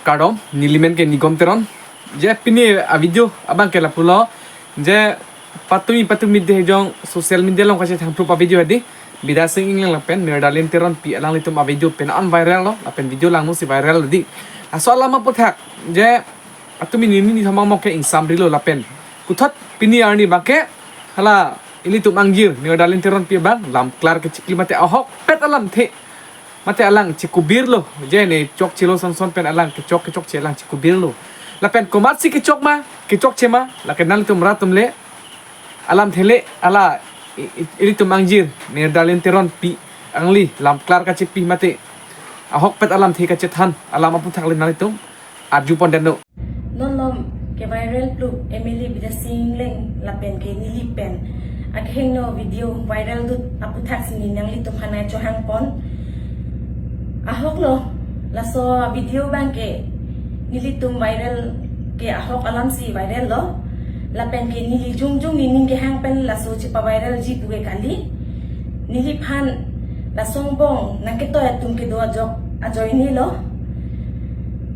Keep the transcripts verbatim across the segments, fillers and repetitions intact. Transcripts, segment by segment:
Kardom, nelimen ke Nigom Teron. Je pini a video abang ke lapulo. Je patumi patumi de jong social media along kachethang proof a video hedi. Bidyasing Engleng lapen Nirdalin Teronpi alanglitum a video pen an viral lo, lapen video langno si viral di. Laso alam aputhak je atumi nini ni thamang mo ke ingsamri lo lapen puthot pini arni abang ke hala ilitum angjir Nirdalin Teronpi abang lam klar kechikli mate ahokpet alamthe mate alang chikubir lo, je ne chokchelo sonson pen alang kechok kechokche alang chikubir lo. Lapen komatsi kechok ma, kechokche ma, lake nanglitum rat atum le alamthe le hala i- i- ilitum angjir Nirdalin Teronpi angli lam klar kachipi mate ahokpet alamthe kachethan alam aputhak le nanglitum arju pon deno. Non lom ke viral plu M L A Bidyasing Engleng lapen ke neli pen akehingno video viral dut aputhak si ne nanglitum aphan chohang pon. Ahok lo, laso video abang ke nelitum viral ke ahok alam si viral lo. Lapen ke neli jongjong nening kehang pen laso chepa viral ji pu ke kali. Neliphan laso angbong nangketoi atum kedo ajok ajoine lo.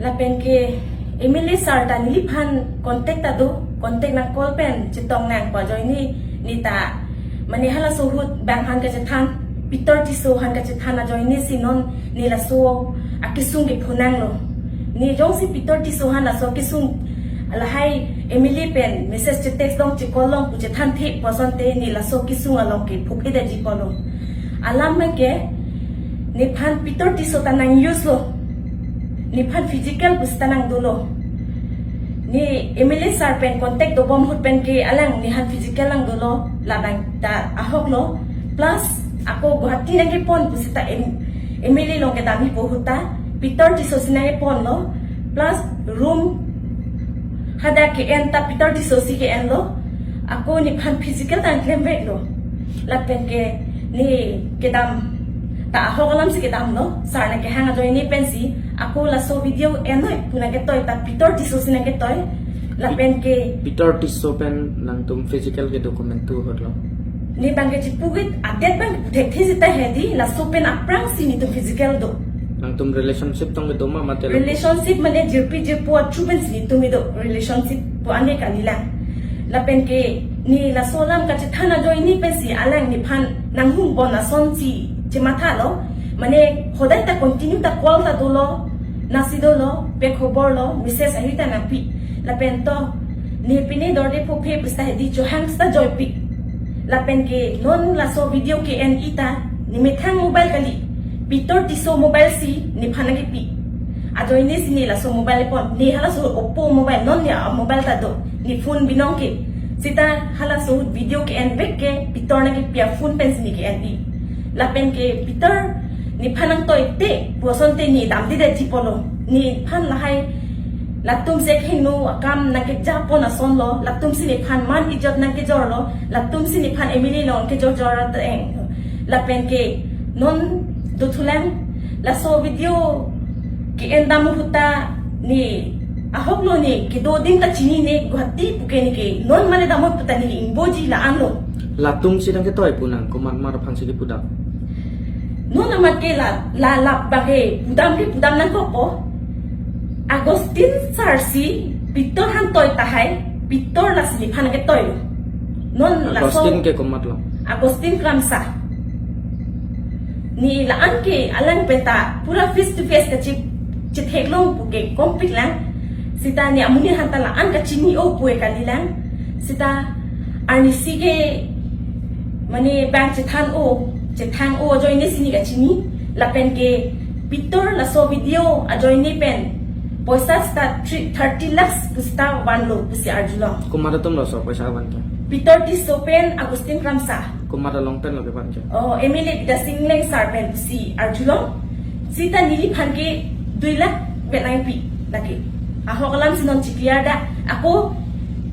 Lapen ke M L A sir ta neliphan contact ta do, contact nang call pen chetong nang pu ajoine, ne ta mane halaso ahut bang aphan kachethan, Peter Tisso aphan kachethan ajoine si non ne laso akesung ke phonang lo. Ne jongsi Peter Tisso aphan laso kesung lahai M L A pen message che text long che call long pu chethan the pu asonte ne laso kesung along ke phuphe daji polo. Alam ke nephan Peter Tisso ta nang use lo. Nephan physical pu sita nang dolo. Ne M L A sir pen contact dobom ahut pen ke alang nephan physical nang dolo, labang ta ahok lo. Plus ako Guwahati nangkepon pu sita M- M L A along kedam hipo ahut ta Peter Tisso si nangkepon lo. Plus room hadak ke-en ta Peter Tisso si ke-en lo. Ako nephan physical ta nang klemvek lo. Lapen ke ne kedam ta ahok alam si kedam lo. Sir nangkehang ajoine pensi ako laso video enoi pu nangketoi ta Peter Tisso si nangketoi. Lapen ke Peter Tisso pen nangtum physical kedo komantu ahut lo? Ne abang ke chipugit adet abang ke puthekthe sita hedi, laso pen aphrang si netum physical do. Nangtum relationship tong kedo ma mate lo? Relationship mane jirpi jirpo achu pen si netum kedo, relationship pu ane kalilang. Lapen ke ne laso alam kachethan ajoine pensi alang nephan nanghum bon asonsi chematha lo. Mane hodai ta continue ta call ta dolo, nasi dolo, pe khobor lo, message ahi ta nangpi. Lapen to ne pine dorde phophe pu sita hedi chohang sita joipi. Lapen ke non laso video ke-en-i ta nemethang mobile kali, Peter Tisso mobile si nephan nangkepi. Ajoine si ne laso mobile pon, ne halaso Oppo mobile, non ne a mobile ta do, ne phone binong ke. Sita halaso video ke-envek ke Peter nangkepi aphone pensi ne ke-en-i. Lapen ke Peter nephan nangtoite pu asonte ne damde daji polo. Nephan lahai latum si akehingno akam nangkejapon ason lo, latum si nephan man ijot nangkejor lo, latum si nephan M L A along kejor jor ta eng. Lapen ke non dothulang, laso video ke-en dam ahut ta ne ahok lo, ne kedo adim ta chinine, Guwahati pu ke ne ke non mane dam ahut ta ne ingboji la-an lo. Latum si nangketoi pu nang komat mar aphan si kepudam? Non amat ke la la lap abang ke pudam ke pudam nangkokpo. Augustine sir si Peter aphan toi tahai, Peter lasi nephan nangketoi lo. Non laso Augustine ke komat lo? Augustine Kramsa. Ne la-an ke alang pen ta pura face to face kachi- chetheklong pu ke kompik lang. Sita ne amonit aphan ta la-an kachini-o pu ke kalilang. Sita arnisi ke mane bang chethan-o, chethang-o ajoine si ne kachini. Lapen ke Peter laso video ajoine pen poisa sita three- thirty lakhs pu sita vanlo pusi arjulong. Komat atum laso poisa van ke? Peter Tisso pen Augustine Kramsa. Komat along pen lo kevan ke? Oh, M L A Bidyasing Engleng sir pen pusi arjulong. Sita neliphan ke dui lakh vet nangpi lake. Ahok alam si non chikliar da. Ako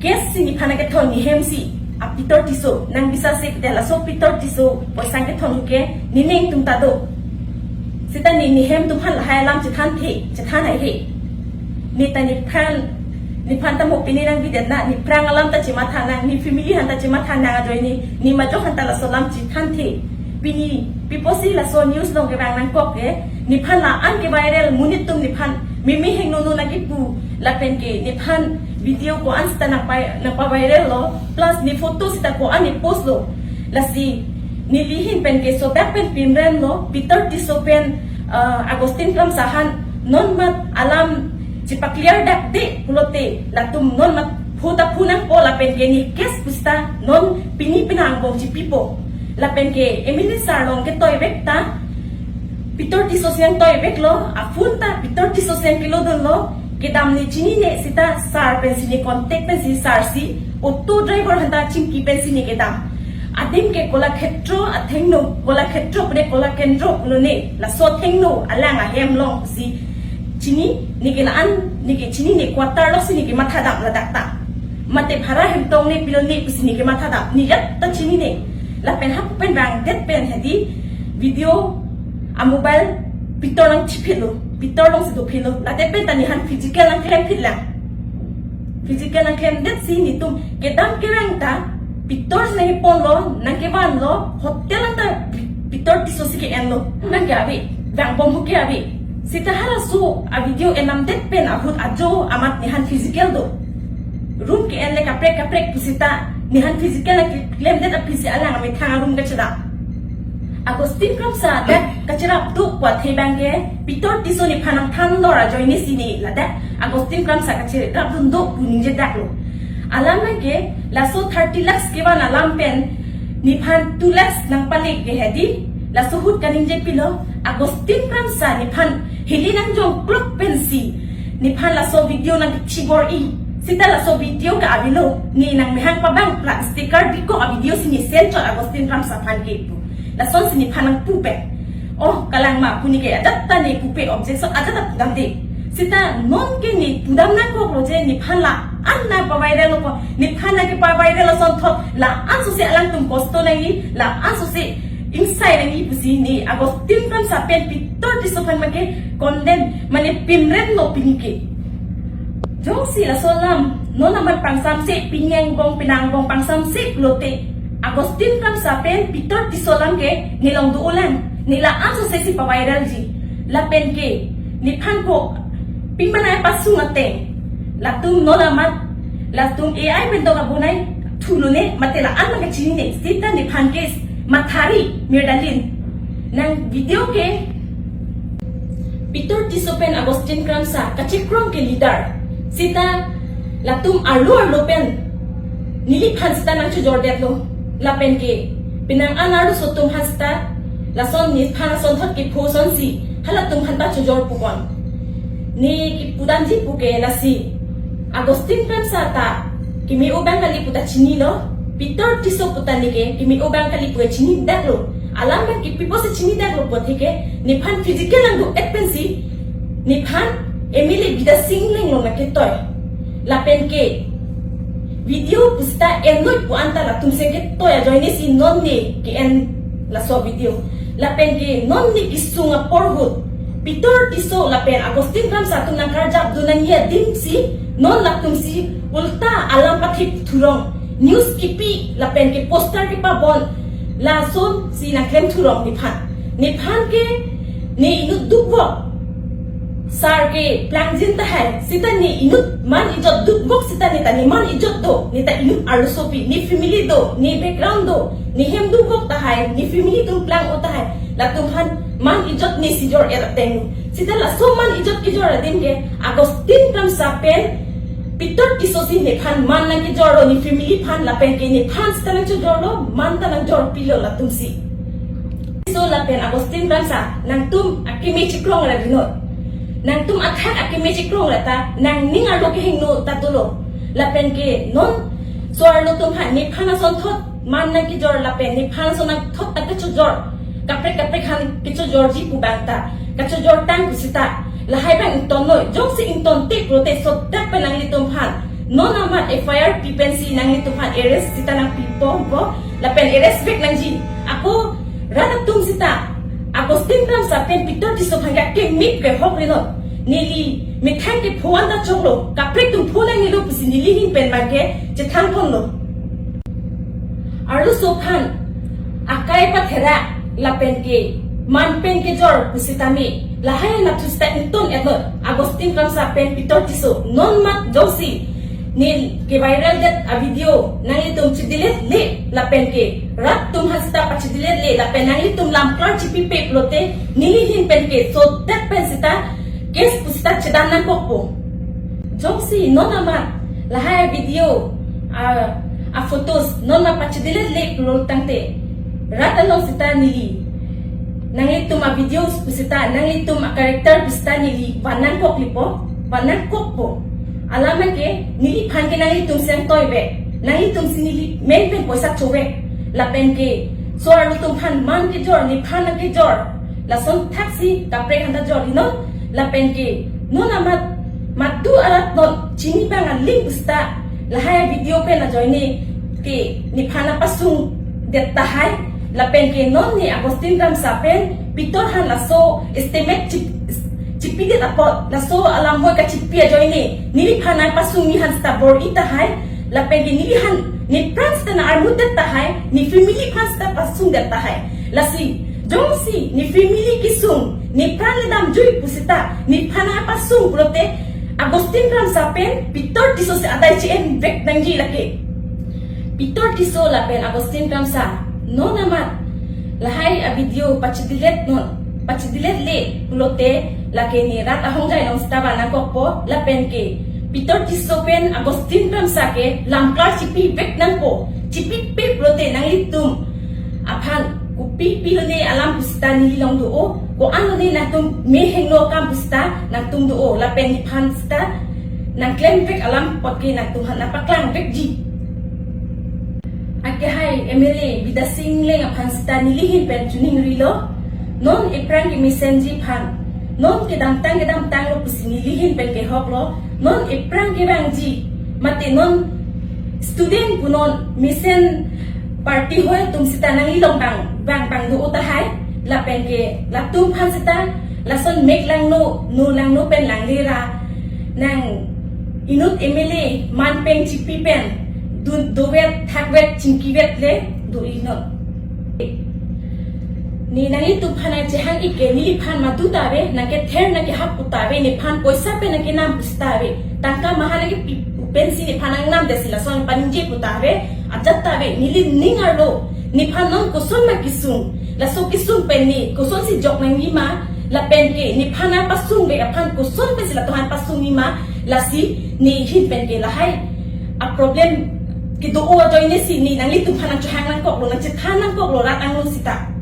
case si nephan nangkethon, ne hem si a Peter Tisso, nang bisa se ke laso Peter Tisso poisa kethon ke nening atum ta do. Sita ne ne hem atum aphan lahai alam chethanthe, chethan haihe. Ne ta nephan, nephan ta mo pine nangbidet na, nephrang alam ta chematha nang, ne family aphan ta chematha nang ajoine, ne majok aphan ta laso alam chethanthe. Pini pi pusi laso news along kevang nangkok ke, nephan la-an ke viral, monit atum nephan Mimi hingno no nangkipu lapen ke nephan video ko-an sita nangpa nangpa-viral lo, plus ne photo sita ko-an ne post lo. Lasi neli ahin pen ke sodak pen pimren lo, Peter Tisso pen, ah, Augustine Kramsa aphan non mat alam chepaclear dak de pulote latum non mat phu ta phu nangpo lapen ke ne case pusita non pini penang angbong chepipo. Lapen ke M L A sir along ketoi vek ta, Peter Tisso si nangtoi vek lo, aphun ta Peter Tisso si nangkelo dun lo, kedam ne chinine sita sir pensi ne contact pensi sir si auto driver aphanta chingki pensi ne kedam. Adim ke Kolakshetro athengno, Kolakshetro pune Kolakendro pulo ne, laso athengno alang ahem along si chini, ne ke la-an, ne ke chinine quarter along si ne kematha dam ladak ta. Mate bhara hem tong ne pilo ne pusi ne kematha dam. Ne jat ta chinine. Lapen hapu pen vangdet pen hedi video a-mobile Peter along chipilo. Peter along si dopilo. Ladak pen ta nephan physical nangklemphit lang. Physical nangklemdet si netum kedam kerang ta Peter si nangkepon lo, nangkevan lo, hotel anta Peter Tisso si ke-en lo. Nangke ave, vangbom hu ke ave. Sita halaso a-video enamdet pen ahut ajo amat nephan physical do. Room ke-en le kaprek kaprek pusita nephan physical nangklemdet aphi si alang amethang a-room kachedam. Augustine Kramsa dak kacherap do pu athe abang ke Peter Tisso nephan nangthan dor ajoine si ne ladak Augustine Kramsa kacherap dun do pu ningje dak lo. Alam abang ke laso thirty lakhs kevan alam pen nephan two lakhs nangpale ke hedi, laso ahut kaningje pilo, Augustine Kramsa nephan hili nangjong klok pensi nephan laso video nangkechibor-i. Sita laso video ke avelo, ne nangmehang pabang pla sticker bikok a-video si ne send chot Augustine Kramsa aphan ke pu. Lason si nephan nangpu pen. Oh, kalang ma pu ne ke ajat ta ne pupe, objection ajat ta pudam de. Sita non ke ne pudam nangkoklo je nephan la-an nangpa-viral lo ko, nephan nangkepa-viral asonthot la-an sose alangtum kosto nangji, la-an sose ingsai nangji pusi ne Augustine Kramsa pen Peter Tisso aphan make condemn, mane pimren lo pini ke. Jongsi laso alam non amat pangsamse, pini angbong penang angbong pangsamse pulote Augustine Kramsa pen Peter Tisso alam ke nelong do-olang, ne la-an sose si pa-viralji. Lapen ke nephan ko pimana pasung ateng, latum non amat, latum A I pen dok abonai thulo ne, mate la-an nangkachinine, sita nephan ke mathari mirdalin. Nang video ke Peter Tisso pen Augustine Kramsa kachekrong ke leader. Sita latum arlo arlo pen neliphan sita nangchojordetlo. Lapen ke penang an arloso atum aphan sita lason nephan asonthot kepho asonsi halatum aphanta chojor pukon. Ne kepudamji pu ke lasi, Augustine Kramsa ta keme-o abang kali pu ta chinilo, Peter Tisso pu ta ne ke keme-o abang kali pu chinidaklo. Alam abang ke pi apotsi chinidaklo pu athe ke, nephan physical nangdo-et pensi nephan M L A Bidya Sing Engleng along nangketoi. Lapen ke video pusita ennoi pu anta latum si ketoi ajoine si non ne ke-en laso video. Lapen ke non ne kesung apor ahut Peter Tisso lapen Augustine Kramsa atum nangkarjap dun nangji adim si non latum si ulta alam pathip thurong, news kipi lapen ke poster kepabon, lason si nangklem thurong nephan. Nephan ke ne inut dukvok, sir ke plangjin tahai, sita ne inut man ijot dukvok, sita ne ta ne man ijot do, ne ta inut arlosopi, ne family do, ne background do, ne hem dukvok tahai, ne family atum plang-o tahai, latum aphan man ijot ne si jor-et ateng. Sita laso man ijot kejor adim ke Augustine Kramsa pen Peter Tisso si nephan man nangkejorlo, ne family aphan, lapen ke nephan sita nangchojorlo, man ta nangjorpilo latum si. Tisso lapen Augustine Kramsa, nangtum akeme chekrong ra rinot. Nangtum athak akeme chekrong ra ta, nangning arlo kehingno ta dolo. Lapen ke non so-arlo atum aphan nephan asonthot man nangkejor lapen nephan ason nangthot nangkechojor, kaprek kaprek aphan kechojorji pu abang ta kachojor tang pusita lahai abang ingtonnoi. Jongsi ingtonte pulote sodak pen nanglitum aphan non amat F I R pi pensi nanglitum aphan arrest sita nangpipo po, lapen arrest vek nangji. Ako rat atum sita Augustine Kramsa pen Peter Tisso aphan ke akeme kehok rinot. Neli methang kepho anta choklo, kaprek atum pho nangnelo pusi neli ahin pen abang ke chethangponlo. Arloso aphan akai pathera lapen ke man pen kejor pusitame Lahai anatthu seta ington-etlo, Augustine Kramsa pen Peter Tisso. Non mat jongsi ne ke-viral det a-video nanglitum chedelete le lapen ke rat atum aphan seta pachedelete le lapen nanglitum lamklar chipipe pulote neli ahin pen ke sodet pen seta case pusita chedan nangkokpo. Jongsi non amat lahai video, a, a-photos non mat pachedelete le pulo tangte, rat along seta neli nanglitum a-videos pusita, nanglitum a-character pusita neli van nangkoklipo, van nangkokpo. Alam ke neliphan ke nanglitumsi nangtoivek, nanglitumsi neli men pen poisa chovek. Lapen ke so-arlo atum aphan man kejor, nephan nangkejor, lason thaksi kaprek aphan ta jor hinon. Lapen ke non amat madu arat non chini abang aling pusita lahai video pen ajoine ke nephan nangpasungdet tahai. Lapen ke non ne Augustine Kramsa pen Peter aphan laso estimate chip-, chipidet apot, laso alam hoi kachipi ajoine neliphan nangpasungji aphan seta bor-i tahai. Lapen ke neliphan nepran seta nang-armudet tahai, ne family aphan seta pasungdet tahai. Lasi jongsi ne family kesung, nepran le damjui pusita nephan nangpasung pulote Augustine Kramsa pen Peter Tisso si adai che-envek nangji lake. Peter Tisso lapen Augustine Kramsa, non amat lahai a-video pachedelete non, pachedelete le pulote lake ne rat ahongjai along seta van nangkokpo. Lapen ke Peter Tisso pen Augustine Kramsa ke lamklar chipivek nangpo. Chipipe pulote nanglitum aphan kopi pilone alam pusita neli along do-o, ko-anlone nangtum mehingno akam pusita nangtum do-o, lapen nephan seta nangklemvek alam apot ke nangtum aphan nangpaklangvekji. Akehai M L A Bidya Sing Engleng aphan seta neli ahin pen choningrilo. Non ephrang kemesenji aphan, non kedamtang kedamtanglo pusi neli ahin pen kehoklo. Non ephrang kevangji, mate non student pu non mesen party hoi atum seta nangli along bang, bang, bang do-o tahai. Lapen ke latum aphan seta lason mek langno, no langno pen langle ra nang inut M L A man pen chipi pen dun dovet, thakvet, chingkivet le do-i non. Ne nanglitum aphan nangchehang-ik ke, neliphan madu ta ave, nangkether nangkehap pu ta ave, nephan poisa pen nangkenam pusita ave, tangka maha nangkepi pu pensi nephan nangnamdetsi lason paningje pu ta ave, ajat ta ave. Neli ning arlo, nephan non koson ma kesung, laso kesung pen ne kosonsi jok nangji ma, lapen ke nephan nangpasungvek aphan koson pensi latum aphan pasungji ma, lasi ne ahin pen ke lahai a-problem kedo-o ajoine si ne nanglitum aphan nangchehang nangkoklo, nangchethan nangkoklo rat angno seta.